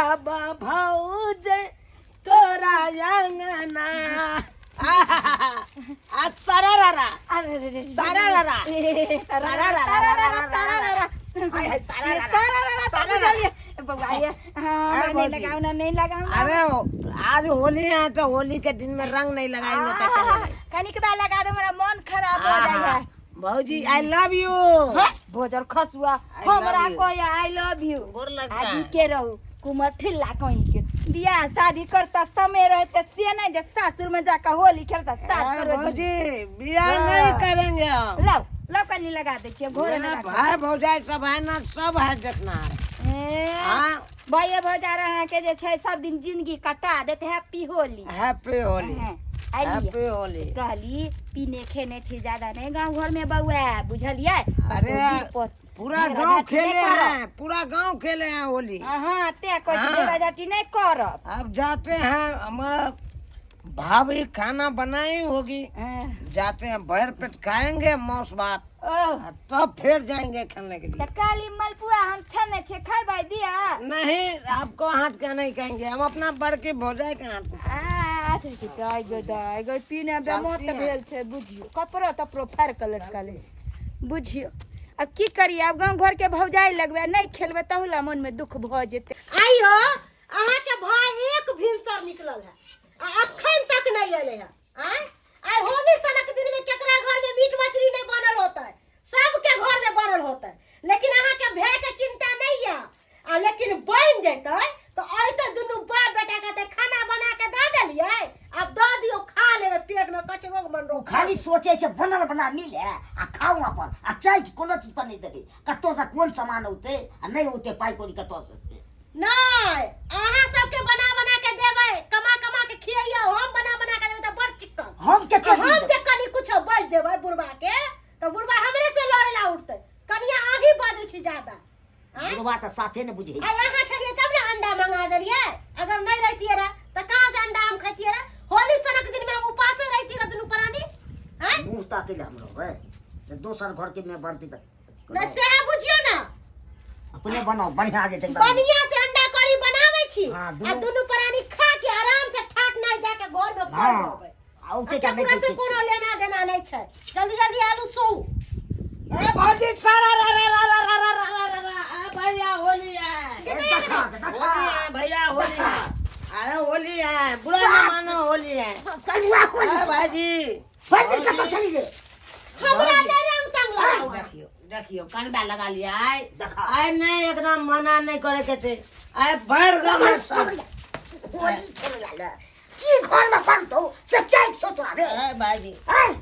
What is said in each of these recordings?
खेलब भौज तोरा अंगना। आ सरारा सरारा सरारा सरारा। हाय हाय सरारा। सरारा सरारा। बउआ ये हाँ अरे नहीं भौजी। लगाओ ना, नहीं लगाओ ना। अरे आज होली है तो होली के दिन में रंग नहीं लगाएंगे तो क्या लगाएंगे? कनिक बा लगा दो, मेरा मन खराब हो जाए है। भौजी I love you. भोजर खसुआ I love हमरा you. कहे I love you. गोर लगता आदि है। के रहू कुमर ठिल्ला कहीं के बियाह शादी करता समय रहते से नहीं जे सासुर में जाकर होली खेलता अरे सासुर। भौजी बियाह नहीं करेंगे हम। लाओ लाओ, कनी लगा दे छियै घोड़े मेरा लगा के। भाई भौजाई सब है ना, सब है देखना है। ए, हाँ। भैया भौजा रहा के जे छै सब दिन जिंदगी कटा देते। हैप्पी होली। हैप्पी होली। हाँ, आइलियै। हैप्पी होली। कहली पीने खेने छी ज्यादा नहीं गांव घर में बउआ, बुझलियै? अरे पर पूरा झगड़ा गांव झाटी नहीं खेले करब। हैं, पूरा गांव खेले हैं होली। हाँ, ते कहै छी हाँ। झगड़ा झाटी नहीं करब। अब जाते हैं, हमारा भाभी खाना बनाई होगी। हाँ। जाते हैं, भर पेट खाएंगे मांस भात। ओह। आ तब फिर जाएंगे खेलने के लिए। तऽ काली मलपुआ हम छने छियै, खैबै दिया? नहीं, आपको हाथ का नहीं खाएंगे हम, अपना बड़की भौजाई के हाथ का। आ दाइ गो दाइ गो, पीने बेमत चलती है। भेल छै बुझियौ, कपड़ो तपड़ो फाड़ि कऽ लटकल है बुझियौ। आब की करियै, आब गाँव घरके भौजाइ लगबै नहि खेलबै तहू लए मोनमे दुख भऽ जेतै। आइयो अहाँके भाय एक भिनसर निकलल है आ अखन तक नहीं एले है। आय आइ होली सनक दिन में केकरा घर में मीट मछली नहीं बनल होता है? सबके घर में बनल होता है, लेकिन अहाँके भाय के चिंता नहीं है। आ लेकिन बन जेतै तो अयतै दुनू बाप बेटा कहतै खाना बना के दऽ देलियै, आब दऽ दियौ खा लेबै, पेट में कचरो मन ओ खाली सोचे छै बनल बना मिले आ खाऊ अपन आ चाय के कोनो चीज पर नहीं देबै, कतौ से कोन सामान औते आ नहीं औते, पाइ कौड़ी कतौ से से। नहीं, अहाँ सबके बना बना के देबै, कमा कमा के खियैयौ। हम बना बना के देबै तऽ बड़ चिक्कन। हम कते आ दिन हम देबै? जे कनि कुछो बाजि देबै बुढ़बा के तऽ बुढ़बा हमरे से लड़े ला उठतै, कनिया अहीं बाजै छी ज्यादा। आँय? बुढ़बा तऽ साफे ने बुझै। आ यहाँ छलियै तब ने अंडा मंगा देलियै, अगर नहीं रहतियै रह तऽ कहाँ से अंडा हम खैतियै रह? होली सनक दिन में हम उपासे रहती रह दुनू प्राणी। आँय? मुँह ताकै लए हमरो है से दोसर घर के में बनती तऽ नहि, सएह बुझियौ ने। अपने बनाओ, बढ़िया जेतै एकदम। बढ़िया से अंडा करी बनाबै छी। हाँ, आ दुनू प्राणी खा के आराम से ठाट नहीं जाके घर में पड़ रहबै। आ उठे के नहीं केकरो से देखै कोनो लेना देना नहीं छै। जल्दी जल्दी आलू सो। अरे भौजी सारा रा रा रा रा रा रा रा रा रा। अरे भैया होली है। छियै। ए, देखा देखा। होली है भैया, होली है। अरे होली है, बुरा ना मानो, होली है। कलुआ होली। अरे भाईजी। भरि दिन कतऽ छली रे? हमरा नहि रंग तंग लगाउ। देखियो देखियो, कनबा लगा लिया आइ। देखा। आइ नहीं, एकदम मना नहीं करे के छै, आइ भरि गाँव में सब होली खेलै आयल की घर में बनतौ से चैक छौ तोरा रे? अरे भाईजी। आँय?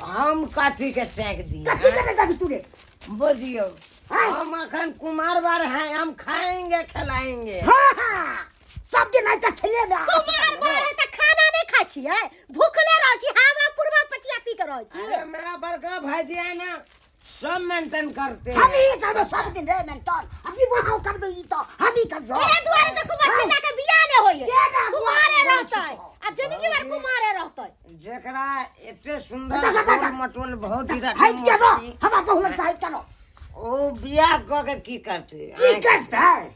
हम कथी के चैक दिए? कथी के नहि देबही तू रे? बुझियो। आँय? हम अखन कुमार बार हैं, हम खाएंगे खिलाएंगे। हाँ हाँ, सब दिन आइ तक खेले में। कुमार बर है तऽ खाना नहि खाइ छियै, भूखले रहै छी, हवा पुरवा पचिया पी के रहै छी। अरे मेरा बड़का भाईजी है ना, सब मेंटेन करते हम हैं। ही करबो सब दिन रे मेंटन, हम ही वहाँ करबो, ई तो हम ही करबो। एहे दुआरे तऽ कुमार पिता के बियाह नहि होइए। के ना कुमारे कुमार रहतै आ जिंदगी भर कुमारे रहतै। जेकरा एते सुंदर देखा, देखा। गोल मटोल भौजी हट के रो रखी, हमरा बहुलन से हट के रो। ओ बियाह कऽ के की करते? की करतै?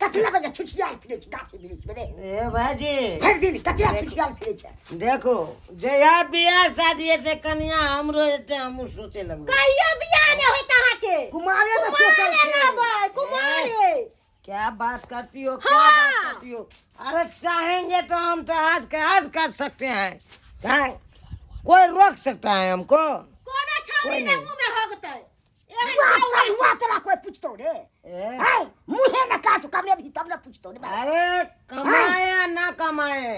कथी लए बजे छुछियाल फिरै छै गाछी वृक्ष में रे? ए भाईजी। भरि दिन कथी लए छुछियाल फिरै छै? देखो, जहिया बियाह शादी हेतै कनिया हमरो हेतै, हमहूँ सोचे लगबै। कहियो बियाह नहि होइत अहाँके। कुमारे में सोचल कुमारे छै। रहबै कुमारे। क्या बात करती हो, क्या हाँ। बात करती हो! अरे चाहेंगे तो हम तो आज के आज कर सकते हैं, क्या कोई रोक सकता है हमको? कोनो छौरी कोई ने नहीं। मुँह में हगतै एहन हुआ छौरी। हुआ तोरा कोई पूछतो रे? ए, है मुहे न काटू कमे भी तब न पूछतो रे बा। अरे कमाए या ना कमाए,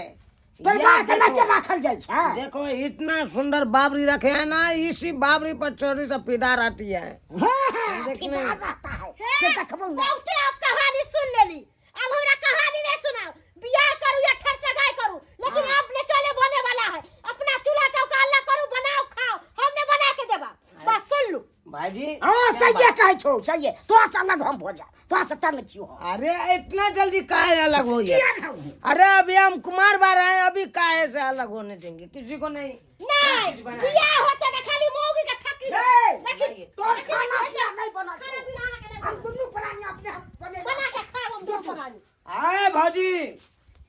परिवार या के ना के देखो, राखल जाइ छै। देखो इतना सुंदर बाबरी रखे है ना, इसी बाबरी पर चोरी से फिदा रहती है। हाँ हाँ, देखने। फिदा रहता है हे, से देखबो ना। बहुते आप कहानी सुन लेली, अब हमरा कहानी नहीं सुनाओ। बियाह करू या ठर सगाई करू, लेकिन आप ने चले बने वाला है, अपना चूल्हा चौका अल्लाह करू, बनाओ खाओ, हमने बना के देबा, बस सुन लू। भाईजी। हाँ। क्या सही बात? कहै छौ, सही। तोरा से अलग हम भऽ जाब, तोरा से तंग छियौ हम। अरे इतना जल्दी काहे अलग हो गया? किया ना हूँ? अरे अभी हम कुमार बार हैं, अभी काहे से अलग होने देंगे किसी को? नहीं। नहीं, बियाह होते ना खाली मौगी के थकी। ए, देखी तोर खाना पीना नहीं बनल खाना छौ। पीना अहाँके नहीं हम बनल। दुनू प्राणी अपने हम बने बना के खाओ हम दुनू प्राणी। आए भौजी,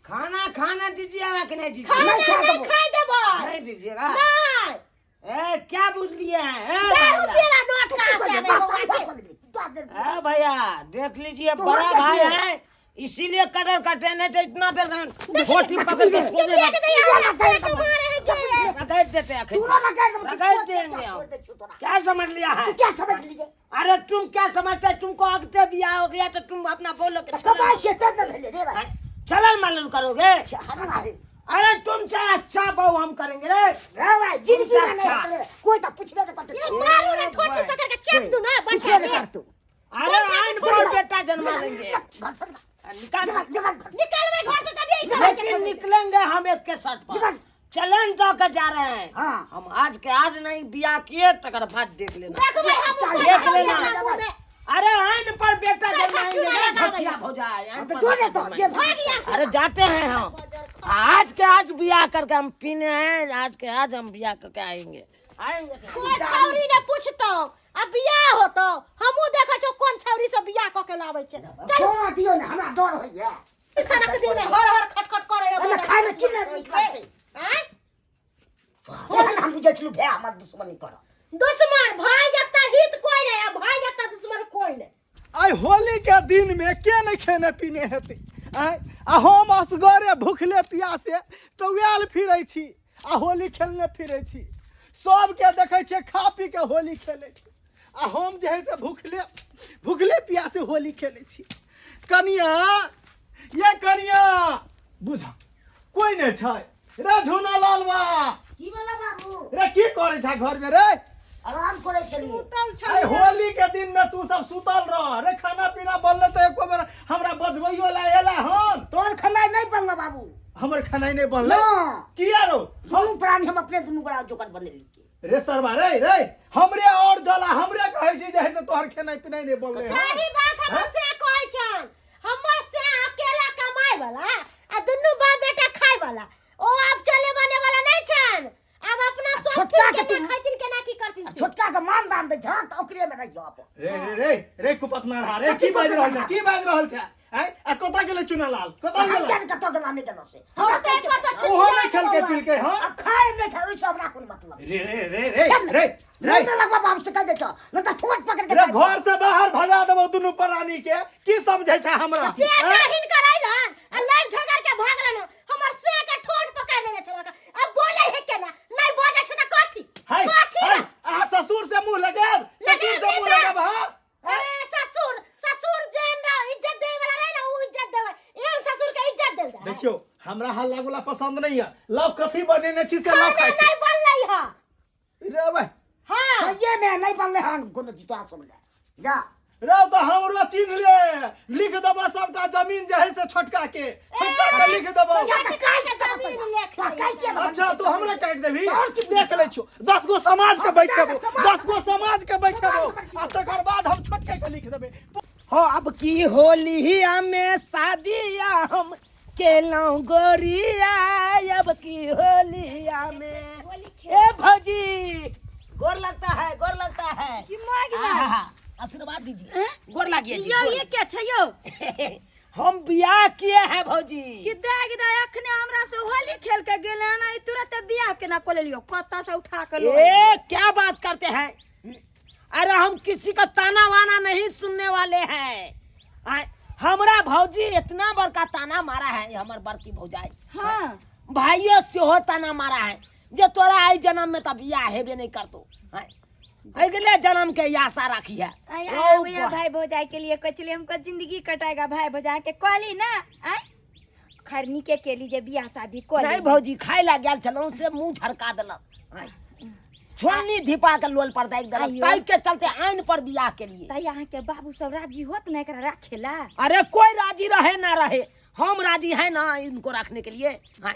खाना खाना दीजिएगा कि नहीं दीजिएगा? खाना नहीं खा नहीं देबो। खाए देबो। नहीं दीजिएगा? नहीं। ए, क्या बुझ लिए हैं? ए, दारू भैया। पीला नोट कहाँ से आवे बौआ के? ए भैया, देख लीजिए, तो बड़ा हो क्या भाई चाहिए? है इसीलिए कदर करते हैं, नहीं तो इतना देर होठी पकड़ के सो देख नहीं हमरा से के मारे है जे। रगड़ देते हैं, तू ना लगा दे, रगड़ देंगे हम। क्या समझ लिया है? क्या समझ लीजिए? अरे तुम क्या समझते हो? तुमको अगते बियाह हो गया तो तुम अपना बोलो कि कमाई से तब न भेले रे भाई। चलन मालन करोगे? हरा है। अरे तुमसे अच्छा बहू हम करेंगे रे। रे भाई, जिंदगी में नहीं अच्छा। रहते रे। कोई तो पूछबे तो करते। ये मारू ना ठोठी पकड़ के चेप दू ना पूछबे बच्चा नहीं के। कर तू। अरे आइन पर बेटा जन्मा लेंगे। घर से निकाल। निकाल। निकाल, निकाल घर से। निकलबे घर से तब यही करे के लेकिन पड़े। निकलेंगे हम एक के साथ पर। निकल। चलन तो के जा रहे हैं। हाँ। हम आज के आज नहीं बियाह किए तकर बाद देख लेना। देखबै हम देख ऊपर लेना। अपना मुँह में। अरे आइन पर बेटा चल, जन्माएंगे चूड़ा रे, लगा घटिया भैया। हो जाए। आइन हाँ, तो पर जो बेटा ले तो, जन्माएंगे। जे भाग यहाँ से। अरे जाते हैं हम, आज के आज बियाह करके हम पीने हैं, आज के आज हम बियाह करके आएंगे, आएंगे तो। कोई छौरी ने पूछतो आ बियाह होतो, हमहू देखै छौ कोन छौरी से बियाह क के लाबै छै। चल। थोड़ा दियो ना, हमरा डर होइए। सड़क दिन में हर हर खटखट करे है। एमे खाय में की नहि नीक लगतै? आँय? एहन हम बुझै छलहुँ भाय हमर दुश्मनी करत। दुश्मन भाई जगता हित कोई नहीं आ भाई जगता दुश्मन कोई नहीं। आइ होली के दिन में के नहीं खेने पीने हेतै? आँय, आ हम असगरे भूखले प्यासे टौआयल फिरै छी आ होली खेलने फिरै छी। सबके देखै छियै खा पी के होली खेलै छै आ हम जे है से भूखले भूखले प्यासे होली खेलै छी। कनिया, ये कनिया, बुझ कोई नहि छै रे झूना लालवा। की बोला बाबू? रे की करै छै घर में रे? आराम करै छलियै। आइ होली के दिन में तू सब सुतल रह रे, खाना पीना बनले तऽ एको बेर हमरा बजबैयो ला एला हन? तोर खेनाइ नहि बनल बाबू। हमर खेनाइ नहि बनलै? ना। किया रो? दुनू प्राणी हम अपने दुनू गोरा जोकर बनेली। रे सरवा रे, रे हमरे और जला हमरे कहै छी जे है से तोहर खेनाइ पिनाइ नहि बनलै हन। सही बात हमर से कहै छन, हमर से अकेला कमाए वाला आ दुनू बाप बेटा खाए वाला, ओ आब चले बने वाला नहीं छन। आब अपना छोटका सोचथिन के केना तू- खाइथिन केना की करथिन आ से। छोटका के मान दान दै छह तऽ ओकरे में रहियो अपन। रे रे रे रे कुपतनारा रे, कथी की बाजि रहल छै? कुपतनारा? की बाजि रहल छै? आँय, आ कतऽ गेलै चुनालाल? कतऽ हम गेलै? जान कतऽ गेला नहि गेलो से। हम हमरा तऽ कहै कतऽ छै। ओहो नहि खेलकै पिलकै? हँ। आब खाए नहि खाए ओहिसँ हमरा कोन मतलब। रे रे रे रे रे रे नहि लगबा बाबू से कहि दै छह, नहि तऽ ठोक पकड़ के रे घर से बाहर भगा देबौ दुनू प्राणी के। की समझै छै हमरा? बेटा आँय? हिनकर अइलन आ लड़ झगड़ के भागलन, हमर से के ठोंठ पकड़ लेने छलक। अब बोले है केना नहीं बजै छै तऽ कथी हाय कथी हाय ना? अहाँ ससुर से मुंह लगायब? ससुर से मुंह बेटा। लगायब? हाँ। ए, ससुर ससुर जे न इज्जत देवे वाला रहे ना उ इज्जत देवे, एहन ससुर के इज्जत देल जाए। देखियो, हमरा हल्ला गुल्ला पसंद नहीं है। लव कथी बनेने छी से लव खाना खाइ छी। नहीं बनलै है। रे भाई। हाँ। सहिए में नहीं बनलै हन कोनो चीज तोरा सब लए जा। रे तऽ हमरो चिन्ह ले, लिख देबो सबटा जमीन जे है से छोटका के, छोटका के लिख देबो। छोटका के जमीन लिख तो काटि के अच्छा तू हमरा काटि देबही? और की? देख लै छियौ, 10 गो समाज के बैठेबो, समाज- 10 गो समाज के बैठेबो समाज पर की? आ तकर बाद हम छोटके के लिख देबै। हो अब की होलिया में शादिया हम केलौं गोरिया, अब की होलिया में। ए भौजी, गोर लगता है, गोर लगता है। की माग बा? आहा, आशीर्वाद दीजिए, गोर लागिए जी, यो गोर ये क्या छै यो? लागिए। हम बियाह किए हैं भौजी। कि दाग दा अखने हमरा से होली खेल के गेल हन, ई तुरंत बियाह केना कऽ लेलियो? कतऽ से उठा के लो? ए क्या बात करते हैं, अरे हम किसी का ताना वाना नहीं सुनने वाले हैं। हमरा भौजी इतना बड़का ताना मारा है, हमर बड़की भौजाई। हाँ। भाइयों सेहो ताना मारा है जे तोरा आई जन्म में तो बियाह हेबे नहीं करतो, हैं? अगले जन्म के ई आशा रखी है। आय, ओ आय, भैया वाह। भाई भौजाई के लिए कहै छलियै हमको जिंदगी कटाएगा भाई भौजाई के कहली ना। आय खैर नीके केली जे बियाह शादी कऽ नहीं लेली। भौजी, खाय ला गेल छलहुँ से मुंह झड़का देलक, आँय। छोलनी धिपा के लोल पर दागि देलक। आइयो। ताहि के चलते आइन पर बियाह के लिए। तै अहाँके बाबू सब राजी होत ना एकरा राखेला? अरे कोई राजी रहे ना रहे, हम राजी है ना इनको रखने के लिए। हाँ,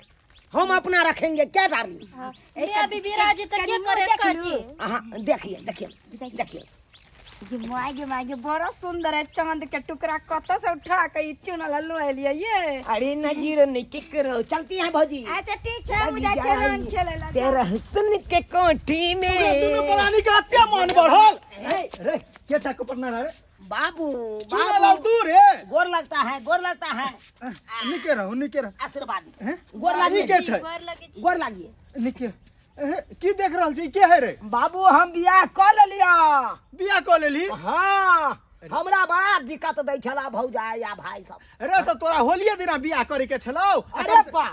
हम अपना रखेंगे क्या डार्लिंग? हाँ, मियाँ बीबी राजी तऽ के करे काजी? हाँ देखिए देखिए देखिए। गे माय गे माय गे, बड़ा सुंदर है चांद के टुकड़ा, कतऽ से उठा के ई चुनल लो एलियै ये? अरे नजीर नहीं केकरो चलती है भौजी। अच्छा ठीक छै, हम जाइ छियै रंग खेलै ला। तेरा हुस्न के कोठी में तोरा दुनू प्राणी के एते मन बढ़ल। रे के चाकू पर ना रे? बाबू चुनालाल बाबू तू रे गोर लगता है, गोर लगता है। निके रहू, निके रहू। आशीर्वाद। हैं? गोर लागिए। ई के छै? गोर लगै छी। गोर लागिए। निके ए, की देख रहल छी? के है रे? बाबू, हम बियाह कऽ लेलिया। बियाह कऽ लेली? हाँ, हमरा बड़ा दिक्कत दै छला भौजाई या भाई सब। अरे तऽ तोरा होलिये दिना बियाह करे के छलौ। अरे बा,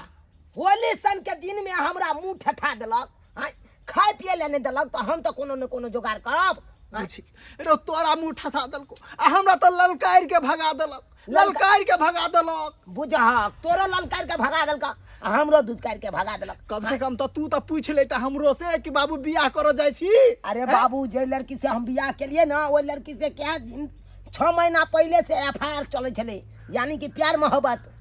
होली सन के दिन में हमरा मुंह ठठा देलक, आँय, खाय पिए ले नहि देलक, तऽ हम तऽ कोनो ने कोनो जोगाड़ करब। बुझी रे, तोरा मुंह ठठा देलको आ हमरा तऽ ललकारि के भगा देलक, ललकारि के भगा देलक। बुझहक, तोरो ललकारि के भगा देलक आ हमरो दूध काटि के भगा देलक। कम से कम तऽ तू तऽ पूछि लेता हमरो से कि बाबू बियाह करऽ जाइ छी। अरे बाबू, जे लड़की से हम बियाह केलिए ना, ओहि लड़की से क्या दिन 6 महीना पहले से एफ I R चलै छलै, यानी कि प्यार मोहब्बत।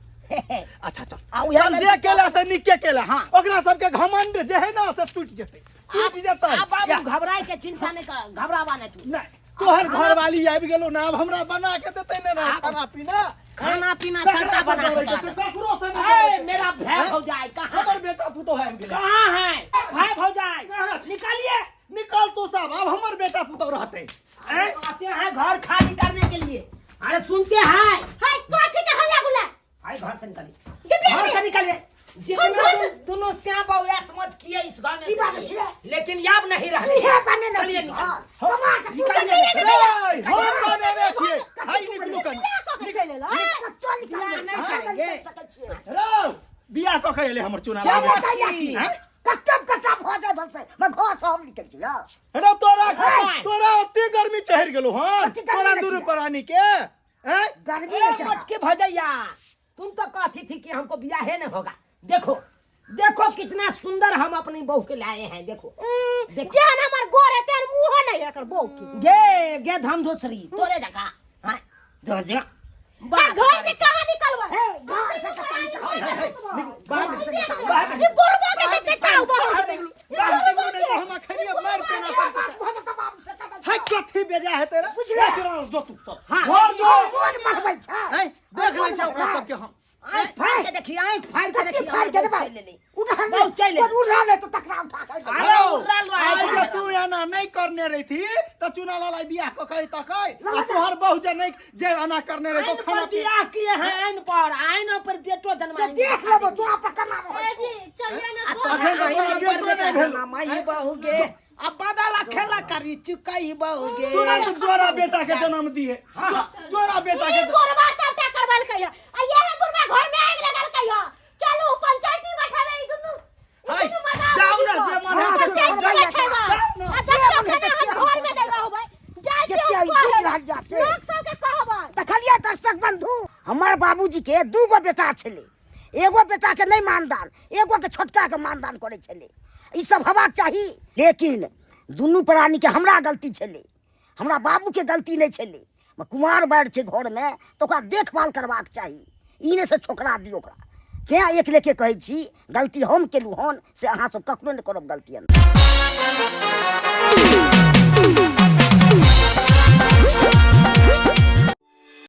अच्छा चल। आ उएह चल, जे लड़की केला से नीके केला। हाँ। ओकरा सबके घमंड जे है ना से टूटि जेतै, टूटि जेतै। आ बाबू, या। घबराए के चिंता नहीं कर, घबरावा नहीं तू। नहीं, तोहर घरवाली आबि गेलो ना, आब हमरा बना के देतै ने ना खाना पीना? खाना पीना ककरा सबटा से बना के डरै छै? दे। ककरो से नहि ए, डरै छै। मेरा भाई हैं? भौजाई कहाँ? हमर बेटा पुतोह आबि गेलै। कहाँ है भाई भौजाई? कहाँ छै? निकालिए। निकल तू सब, आब हमर बेटा पुतोह रहतै। अरे आते हैं घर खाली करने के लिए। अरे सुनते हैं? हाय, कथी के हल्ला गुल्ला? आई घर से निकालिए, दीदी, घर दीदी। से निकालिए। जितना हम घर से- दोनों श्याम बाबू समझ किए इस गांव में की बात से, छियै? लेकिन अब नहीं रहने। इहे बने ने चलिए छी निकल। घर। कमा के तू निकालिए। बने ने ए, हम बनेने छियै। हाय, निकलू कनी। बियाह कऽ के चलि एलै। कतौ निकाल बियाह नहि करेंगे। सकै छियै। रौ, बियाह कऽ के एलै हमर चुना क्या लाल। बताइए छी? हैं? कत्तम कत्ता भऽ जाय भलसे मैं घर से हम निकल छी हँ। रौ, तोरा हैं? तोरा ओते गर्मी चढ़ि गेलो हन? कथी गर्मी तोरा लगी दुनू है? प्राणी के हैं? गर्मी ए, नहीं चढ़ा। मोटकी भजैया, तुम तो कहती थी कि हमको बियाह ही नहीं होगा। देखो देखो कितना सुंदर हम अपनी बहू के लाए हैं। देखो देखो। जेहन हमर गोर है तेहन मुँहो नहि है एकर बहू के। गे गे धम धोसरी तोरे जका। हाँ, धोसरी। आ घर से कहाँ निकलबै? ए, घर से कत्ता निकल। बाहर निकलू, बाहर ई बुढ़बो के कते ताव बाहर बहल। निकलू, बाहर निकलू, नहीं तो हम अखनिये मारि पेना क्या सब बात किछु। भऽ जेतौ बाबू से कत्ता है कथी बेजा है तेरा? बुझले? ए, चुना लाल, जो तू चल। हाँ। घर जो। मोन मरबै छै। हैं? देख लै छै ओकरा सबके हम। आँख फाड़ के देखी, आँख फाड़ के कत्ती देखी। फाड़ के देबै? चलि लेली। उठा ले। बहुत चलि पर उठा ले तो तकरा उठा के अरे हेलो, उड़ल रहे आइ छै। जे तू एना नहि करने रहिती तऽ चुना लाल आइ बियाह कऽ के तकै आ तोहर बहू जे नहि जे एना करने रहे तो आइन खाना पर बियाह किए हैं, आइन पर, आइन पर बेटो से जन्माएंगे। देख लेबो तोरा पर केना रहै ए जी, चलिए ना सो। अखन तऽ तोरा आइन पर बेटो नहि बेटा भेलौ। जन्माई बहू गे, अब बदला खेला करी चुकाई बहू गे। तुरंत जोरा बेटा के जन्म दिए, जोरा बेटा ई के। बुढ़बा सबटा करबलकै है आ इहे बुढ़बा घर में आगि लगलकै है। चलू पंचायती बैठाबै ई दुनू, ई हाय, दुनू मर्दा जाउ ना, आदमी जे पर। मन है से पंचायती जाउ ना, बैठेबै। जाउ ना। आ देखियौ केना हम घर में नहि रहबै। जाइ छी हम कते बुझि कहै। रहल जा से। लोक सबके कहबै। देखलियै दर्शक बंधु, हमर बाबूजी के दूगो बेटा छलै। एगो बेटा के नहि मानदान, एगो के छोटका के मानदान करै छलै। ई सब हेबाक चाही, लेकिन दुनू प्राणी के हमरा गलती छलै, हमरा बाबू के गलती नहि छलै। कुमार बाढ़ि छै घरमे तऽ ओकरा देखभाल करबाक चाही, ई नहि से छोकरा दियौ ओकरा। तेँ एक लेखे कहै छी, गलती हम केलहुँ हन से अहाँ सब कखनो नहि करब गलती।